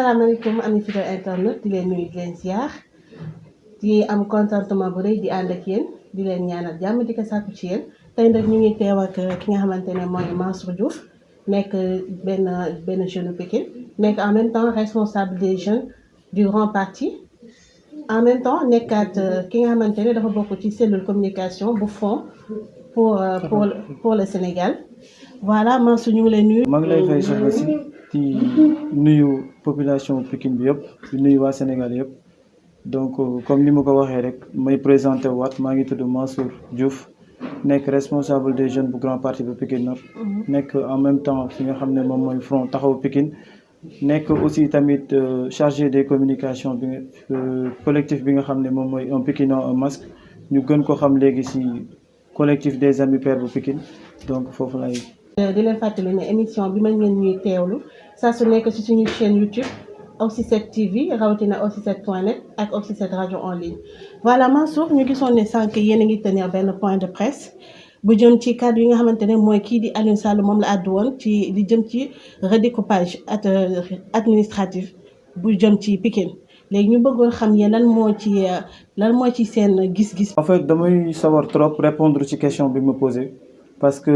asalaamaaleykum ami fidèle internet di leen nuyu di leen ziar di am contentement bu rëy di ànd ak yéen di leen ñaanal jàmm di ko sàkku ci yéen tey nag ñu ngi teew ak ki nga xamante ne mooy Mansour Diouf nekk benn jeune Pikine nekk en même temps responsable des jeunes du grand parti en même temps nekkaat ki nga xamante ne dafa bokk ci cellule communication bu Front pour le Sénégal voilà Mansour ñu ngi lay nuyu. maa ngi lay fay soxna si di nuyu population Pikine bi yëpp di nuyu waa Sénégal yëpp donc comme ni ma ko waxee rek may présenté waat maa ngi tudd Mansour Diouf nekk responsable des jeunes bu grand parti bu Pikine Nord. nekk en même temps fi nga xam ne moom mooy Front Taxawu Pikine nekk aussi tamit chargé des communications bi collectif bi nga xam ne moom mooy un Pikinois un masque ñu gën ko xam léegi si collectif des amis pères bu Pikine donc foofu lay. di leen fàttali ne émission bi mën ngeen ñuy teewlu saa su nekk ci suñu chaîne YouTube Oxy7 TV rawatina Oxy7.net ak Oxy7 radio en ligne. voilà Mansour ñu gisoon ne sànq yéen a ngi tenir benn point de presse bu jëm ci cadre yi nga xamante ne mooy kii di Aliou Sall moom la àddu woon ci li jëm ci redécoupage administratif bu jëm ci Pikine léegi ñu bëggoon xam yéen lan moo ci seen gis-gis. en fait damay sawar trop répondre ci question bi ma posé. parce que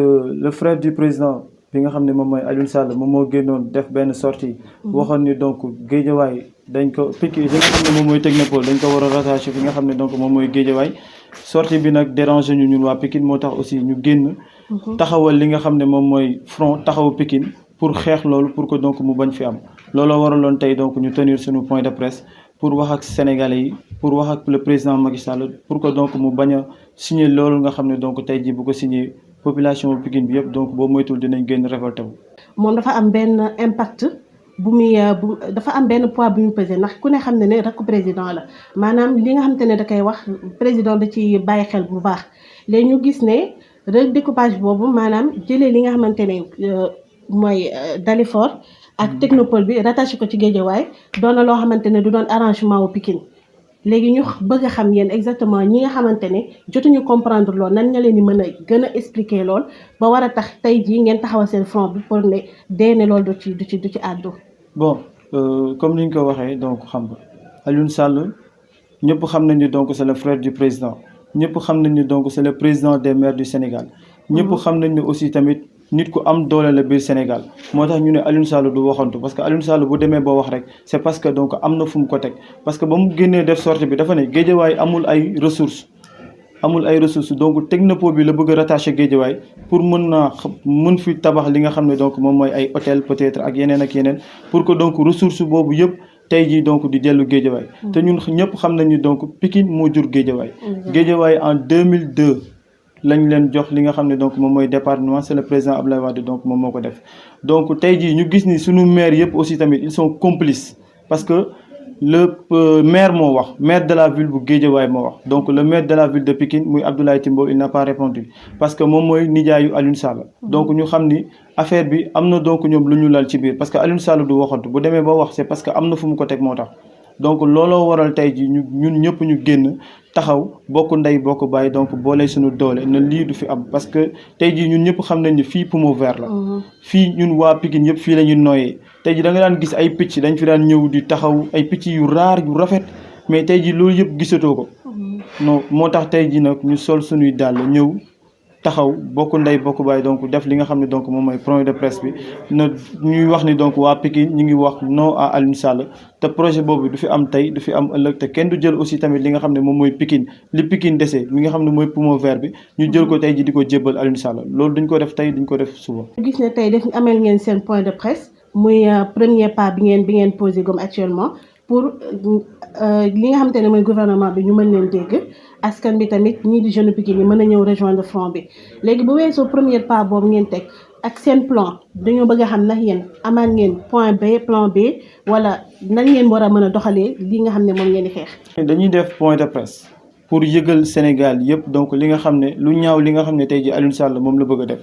le frère du président bi nga xam ne moom mooy Aliou Sall moom moo génnoon def benn sortie waxoon ni donc Guédiawaye dañ ko Pikine li nga xam ne moom mooy Technopole dañ ko war a rattaché fi nga xam ne donc moom mooy Guédiawaye sortie bi nag dérangé ñu ñun waa Pikine moo tax aussi ñu génn taxawal li nga xam ne moom mooy Front Taxawu Pikine pour xeex loolu pour que donc mu bañ fi am looloo waraloon tey donc ñu tenir suñu point de presse pour wax ak sénégalais yi pour wax ak le président Macky Sall pour que donc mu bañ a signer loolu nga xam ne donc tey jii bu ko signer population Pikine bi yëpp donc boo moytul dinañ génn révolté wu. moom dafa am benn impact dafa am benn poids bu muy pesé ndax ku ne xam ne rakku président la maanaam li nga xamante ne da koy wax président da ci bàyyi xel bu baax léegi ñu gis ne redécoupage boobu maanaam jëlee li nga xamante ne mooy Dalifort ak Technopole bi rattaché ko ci Guédiawaye doon na loo xamante ne du doon arrangement wu Pikine léegi ñu bëgg a xam yéen exactement ñi nga xamante ne jotuñu comprendre lool nan nga leen di mën a gën a expliquer lool ba war a tax tey jii ngeen taxawal seen front bi pour ne deene loolu du ci àddu. bon comme ni ñu ko waxee donc xam nga Aliou Sall ñëpp xam nañ ni donc c'est le frère du président ñëpp xam nañ ni donc c'est le président des maires du Sénégal. ñëpp xam nañ ni aussi tamit nit ku am doole la biir Sénégal moo tax ñu ne Aliou Sall du waxantu parce que Aliou Sall bu demee ba wax rek c'est parce que donc am na fu mu ko teg parce que ba mu génnee def sortie bi dafa ne Guédiawaye amul ay ressources donc Technopole bi la bëgg a rattacher Guédiawaye pour mën fi tabax li nga xam ne donc moom mooy ay hôtel peut-être ak yeneen pour que donc ressource boobu yëpp tey jii donc di dellu Guédiawaye te ñun ñëpp xam nañu donc Pikine moo jur Guédiawaye Guédiawaye en 2002 lañ leen jox li nga xam ne donc moom mooy département c'est le président Abdoulaye Wade donc moom moo ko def donc tey jii ñu gis ni suñu maire yëpp aussi tamit ils sont complices parce que le maire moo wax maire de la ville bu Guédiawaye moo wax donc le maire de la ville de Pikine muy Abdoulaye Timbo il n'a pas répondu parce que moom mooy nijaayu Aliou Sall donc ñu xam ni affaire bi am na donc ñoom lu ñu lal ci biir parce que Aliou Sall du waxantu bu demee ba wax c'est parce que am na fu mu ko teg moo tax donc looloo waral tey ji ñun ñëpp ñu génn taxaw bokk ndey bokk bàyyi donc boole suñu doole na lii du fi am parce que tey jii ñun ñëpp xam nañ ni fii poumon vert la fii ñun waa Pikine yëpp fii la ñuy nooyee tey ji da nga daan gis ay picc dañ fi daan ñëw di taxaw ay picc yu raar yu rafet mais tey ji loolu yëpp gisatoo ko non moo tax tey ji nag ñu sol suñuy dàll ñëw taxaw bokk ndey bokk baay donc def li nga xam ne donc moom mooy point de presse bi na ñuy wax ni donc waa Pikine ñu ngi wax non à Aliou Sall te projet boobu du fi am tey du fi am ëllëg te kenn du jël aussi tamit li nga xam ne moom mooy Pikine li Pikine dese mi nga xam ne mooy poumon vert bi ñu jël ko tey ji di ko jébbal Aliou Sall loolu duñ ko def tey duñ ko def suba. gis ne tey def amel ngeen seen point de presse muy premier pas bi ngeen posé comme actuellement pour li nga xamante ne mooy gouvernement bi ñu mën leen dégg askan bi tamit ñii di jeune Pikine yi mën a ñëw rejoindre front bi léegi bu weesoo premier pas boobu ngeen teg ak seen plan dañoo bëgg a xam ndax yéen amaat ngeen plan B wala nan ngeen war a mën a doxalee li nga xam ne moom ngeen di xeex. dañuy def point de presse pour yëgal Sénégal yëpp donc li nga xam ne lu ñaaw li nga xam ne tey ji Aliou Sall moom la bëgg a def.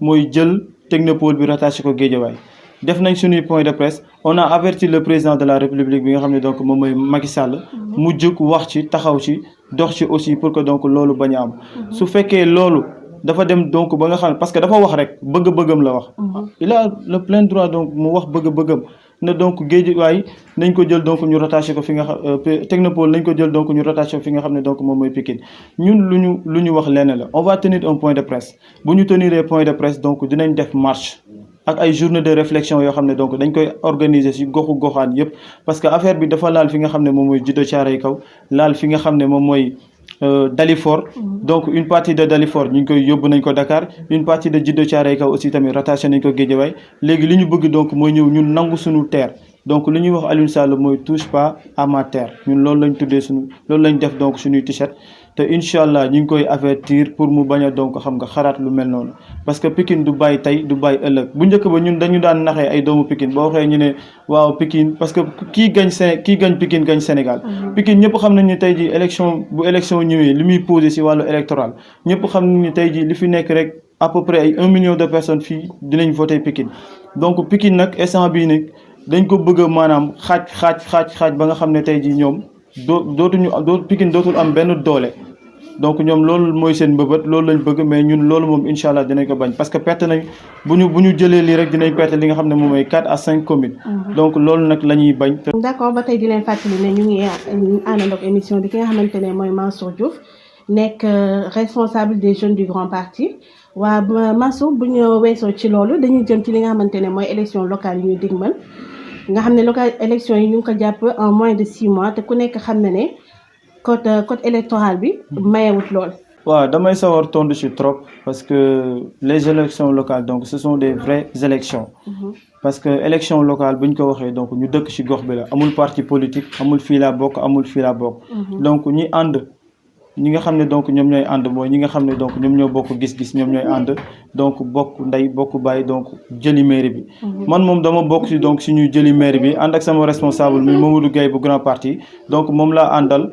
mooy jël Technopole bi rattaché ko Guédiawaye def nañ suñuy point de presse on a averti le président de la République bi nga xam ne donc moom mooy Macky Sall mu jóg wax ci taxaw ci dox ci aussi pour que donc loolu bañ a am su fekkee loolu dafa dem donc ba nga xam parce que dafa wax rek bëgg-bëggam la wax il a le plein droit donc mu wax bëgg-bëggam ne donc Guédiawaye nañ ko jël donc ñu rattaché ko fi nga xam Technopole nañ ko jël donc ñu rattaché ko fi nga xam ne donc moom mooy Pikine ñun lu ñu wax lenn la on va tenir un point de presse bu ñu teniree point de presse donc dinañ def marche ak ay journée de réflexion yoo xam ne donc dañ koy organiser ci goxaan yëpp parce que affaire bi dafa laal fi nga xam ne moom mooy Djiddah Thiaroye Kaw laal fi nga xam ne moom mooy Dalifort donc une partie de Dalifort ñu ngi koy yóbbu nañ ko Dakar une partie de Djiddah Thiaroye Kaw aussi tamit rattaché nañ ko Guédiawaye léegi li ñu bëgg donc mooy ñëw ñun nangu suñu terre donc li ñuy wax Aliou Sall mooy touche pas à ma terre ñun loolu lañ tuddee suñu loolu lañ def donc suñuy t-shirt te incha allah ñu ngi koy avertir pour mu bañ a donc xam nga xaraat lu mel noonu parce que Pikine du bàyyi tey du bàyyi ëllëg bu njëkk ba ñun dañu daan naxee ay doomu Pikine boo waxee ñu ne waaw Pikine parce que kii gañ Pikine gañ Sénégal Pikine ñëpp xam nañ ne tey ji bu élection ñëwee li muy posé si wàllu électoral ñëpp xam nañ ne tey ji li fi nekk rek à peu près ay 1 million de personnes fii dinañ voté Pikine donc Pikine nag instant bii nag dañ ko bëgg a maanaam xaaj ba nga xam ne tey ji ñoom Pikine dootul am benn doole donc ñoom loolu mooy seen mbëbët loolu lañ bëgg mais ñun loolu moom incha allah dinañ ko bañ parce que perte nañ bu ñu jëlee lii rek dinañ perte li nga xam ne moom mooy 4 à 5 communes. donc loolu nag la ñuy bañ. d'accord ba tey di leen fàttali ne ñu ngi àndandoo ak émission bi ki nga xamante ne mooy Mansour Diouf nekk responsable des jeunes du Grand Parti waa Mansour bu ñu weesoo ci loolu dañuy jëm ci li nga xamante ne mooy élection locale yi ñuy digmal nga xam ne local élection yi ñu ngi ko jàpp en moins de 6 mois te ku nekk xam na ne code électoral bi mayewut lool. waaw damay sawar tontu ci trop parce que les élections locales donc ce sont des vraies élections. parce que élection locale bu ñu ko waxee donc ñu dëkk ci gox bi la amul parti politique amul fii laa bokk amul fii laa bokk. donc ñi ànd ñi nga xam ne donc ñoom ñooy ànd mooy ñi nga xam ne donc ñoom ñoo bokk gis-gis ñoom ñooy ànd donc bokk ndey bokk baay donc jëli mairie bi. man moom dama bokk ci donc suñuy jëli mairie bi ànd ak sama responsable mi Mamadou Gueye bu Grand Parti donc moom laa àndal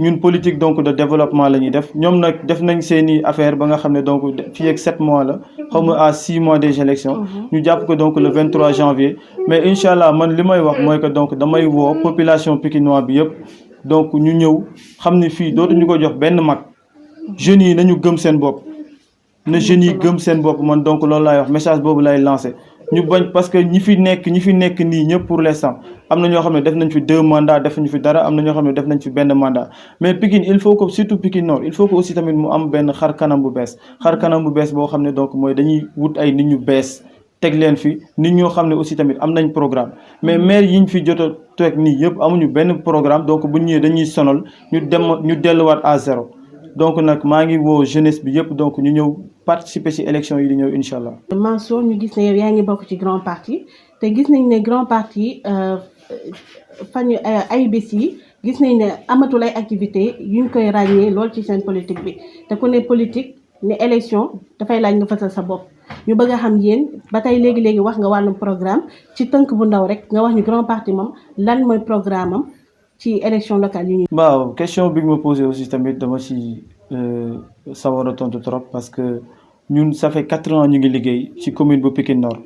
ñun politique donc de développement la ñuy def ñoom nag def nañ seeni affaire ba nga xam ne donc fii ak 7 mois la xaw ma à 6 mois des élections ñu jàpp ko donc le 23 janvier mais incha allah man li may wax mooy que donc damay woo population pikinois bi yëpp. donc ñu ñëw xam ne fii dootuñu ko jox benn mag jeunes yi nañu gëm seen bopp na jeunes yi gëm seen bopp man donc loolu laay wax message boobu lay lancé ñu bañ parce que ñi fi nekk nii ñëpp pour l'instant am na ñoo xam ne def nañ fi 2 mandats defuñu fi dara am na ñoo xam ne def nañ fi benn mandat mais Pikine il faut que surtout Pikine Nord il faut que aussi tamit mu am benn xar kanam bu bees boo xam ne donc mooy dañuy wut ay nit ñu bees teg leen fi nit ñoo xam ne aussi tamit am nañ programme mais maire yi ñu fi jot a teg nii yëpp amuñu benn programme donc bu ñëwee dañuy sonal ñu delluwaat à zéro donc nag maa ngi woo jeunesse bi yëpp donc ñu ñëw participer ci élection yi di ñëw incha allah. Mansour ñu gis ne yow yaa ngi bokk ci Grand Parti te gis nañ ne Grand Parti fan ay bés yi gis nañ ne amatul ay activités yuñ koy ràññee lool ci seen politique bi te ku ne politique ne élection dafay laaj nga fësal sa bopp. ñu bëgg a xam yéen ba tey léegi wax nga wàllum programme ci tënk bu ndaw rek nga wax ñu Grand Parti moom lan mooy programme am ci élection locale yi. waaw question bi nga ma posé aussi tamit dama ci sawar a tontu trop parce que ñun ça fait 4 ans ñu ngi liggéey ci commune bu Pikine Nord.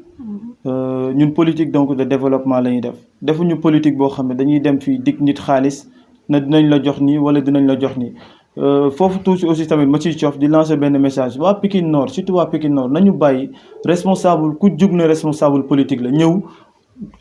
ñun politique donc de développement la ñuy def defuñu politique boo xam ne dañuy dem fii dig nit xaalis na dinañ la jox nii wala dinañ la jox nii. foofu tuuti aussi tamit ma ciy coof di lancer benn message waa Pikine Nord surtout waa Pikine Nord nañu bàyyi responsable ku jug na responsable politique la ñëw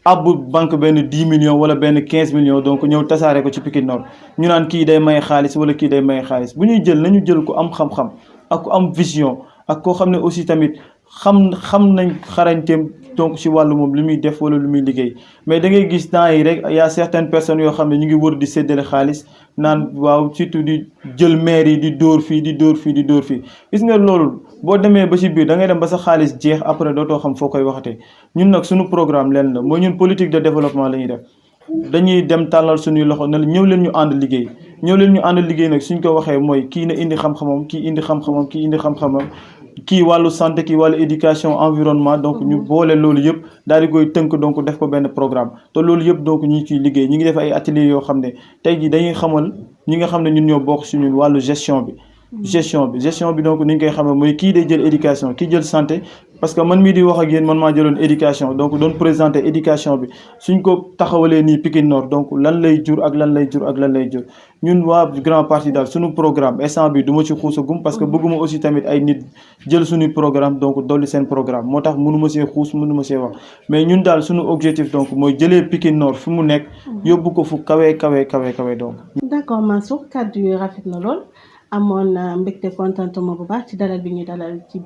abbu banque benn 10 millions wala benn 15 millions donc ñëw tasaare ko ci Pikine Nord ñu naan kii day may xaalis wala kii day may xaalis bu ñuy jël nañu jël ko am xam-xam ak ku am vision ak koo xam ne aussi tamit xam nañ xarañteem donc ci wàllu moom li muy def wala lu muy liggéey mais da ngay gis temps yi rek y a certaines personnes yoo xam ne ñu ngi wër di séddale xaalis naan waaw surtout di jël maire yi di dóor fii gis nga loolu boo demee ba ci biir da ngay dem ba sa xaalis jeex après dootoo xam foo koy waxatee ñun nag suñu programme leen la mooy ñun politique de développement la ñuy def dañuy dem tàllal suñuy loxo ne ñëw leen ñu ànd liggéey nag suñ ko waxee mooy kii na indi xam-xamam kii indi xam-xamam kii wàllu santé kii wàllu éducation environnement donc ñu boole loolu yëpp daal di koy tënk donc def ko benn programme te loolu yëpp donc ñu ciy liggéey ñi ngi def ay ateliers yoo xam ne tey jii dañuy xamal ñi nga xam ne ñun ñoo bokk si ñun wàllu gestion bi donc ni ñu koy xamee mooy kii day jël éducation kii jël santé parce que man mii di wax ak yéen man maa jëloon éducation donc doon présenter éducation bi suñ ko taxawalee nii Pikine Nord donc lan lay jur ak lan lay jur ak lan lay jur ñun waa grand parti daal suñu programme instant bi du ma ci xuusagum parce que bëgguma aussi tamit ay nit jël suñu programme donc dolli seen programme moo tax mënu ma see xuus mënu ma see wax mais ñun daal suñu objectif donc mooy jëlee Pikine Nord fi mu nekk yóbbu ko fu kawe donc. d'accord Mansour kàddu yu rafet na lool. amoon mbégte contentement bu baax ci dalal bi ñu dalal ci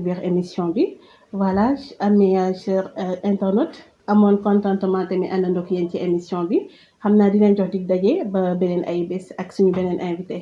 biir émission bi voilà ami chers internautes amoon contentement tamit àndandoo ak yéen ci émission bi xam naa dinañ jox dig daje ba beneen ay bés ak suñu beneen invité